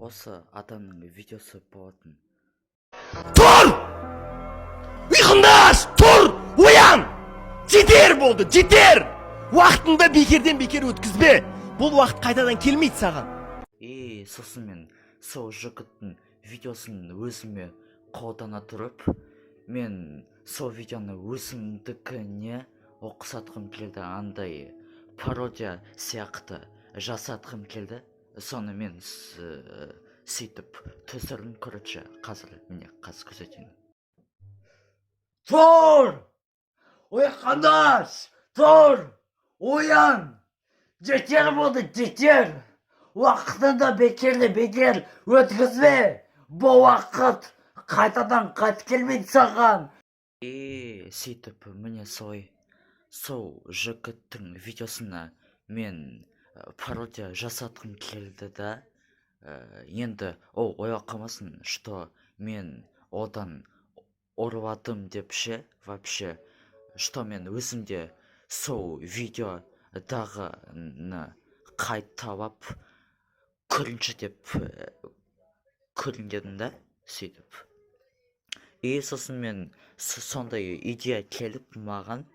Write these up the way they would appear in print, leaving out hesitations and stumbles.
Осы адамның видеосы болатын. Тұр! Ұйқыңды аш! Тұр! Оян! Жетер болды, жетер! Уақытыңды бекерден бекер өткізбе. Бұл уақыт қайтадан келмейді саған. И сосын мен сол жігіттің видеосын өзіме қолдана тұрып, мен сол видеоны өзімдікіне ұқсатқым келді, андай пародия сияқты жасатқым келді. Соны мен сөйтіп түсірдім, короче. Қазір, міне, қазір көрсетейін. Тұр! Ұйқыңды аш! Тұр! Оян! Жетер болды, жетер! Уақытыңды бекерде бекер өткізбе! Бұл уақыт қайтадан қайтып келмейді саған! И сөйтіп, міне, солай сол жігіттің видеосына мен пародия жасатқым келді да. Енді ол ойлап қалмасын, что мен одан ұрладым деп ше. Вообще, что мен өзім де сол видеодағыны қайталап көрінші деп көрінген да сөйтіп. И сосын мен сондай идея келіп маған,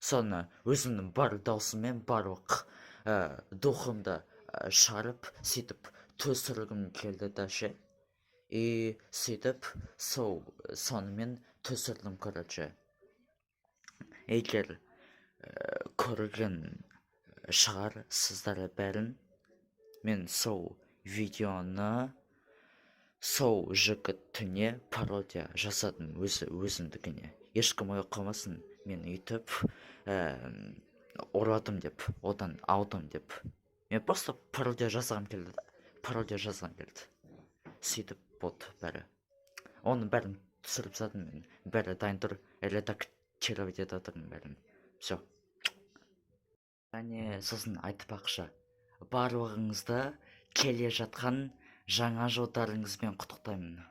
соны өзімнің бар даусыммен, барлық духымды шығарып, сөйтіп түсіргім келді да ше. И сөйтіп сол сонымен түсірдім, короче. Егер көрген шығарсыздар бәрін, мен сол видеоны сол жігіттіне пародия жасадым, өзі өзімдікіне. Ешкім ойлап қалмасын, мен өйтіп ұрладым деп, одан алдым деп. Мен просто пародия жасағым келді да, пародия жасағым келді. Сөйтіп болды бәрі. Оның бәрін түсіріп тастадым мен, бәрі дайын тұр, редактировать етіп жатырмын бәрін. Все. Және сосын айтпақшы, барлығыңызды келе жатқан жаңа жылдарыңызбен құттықтаймын.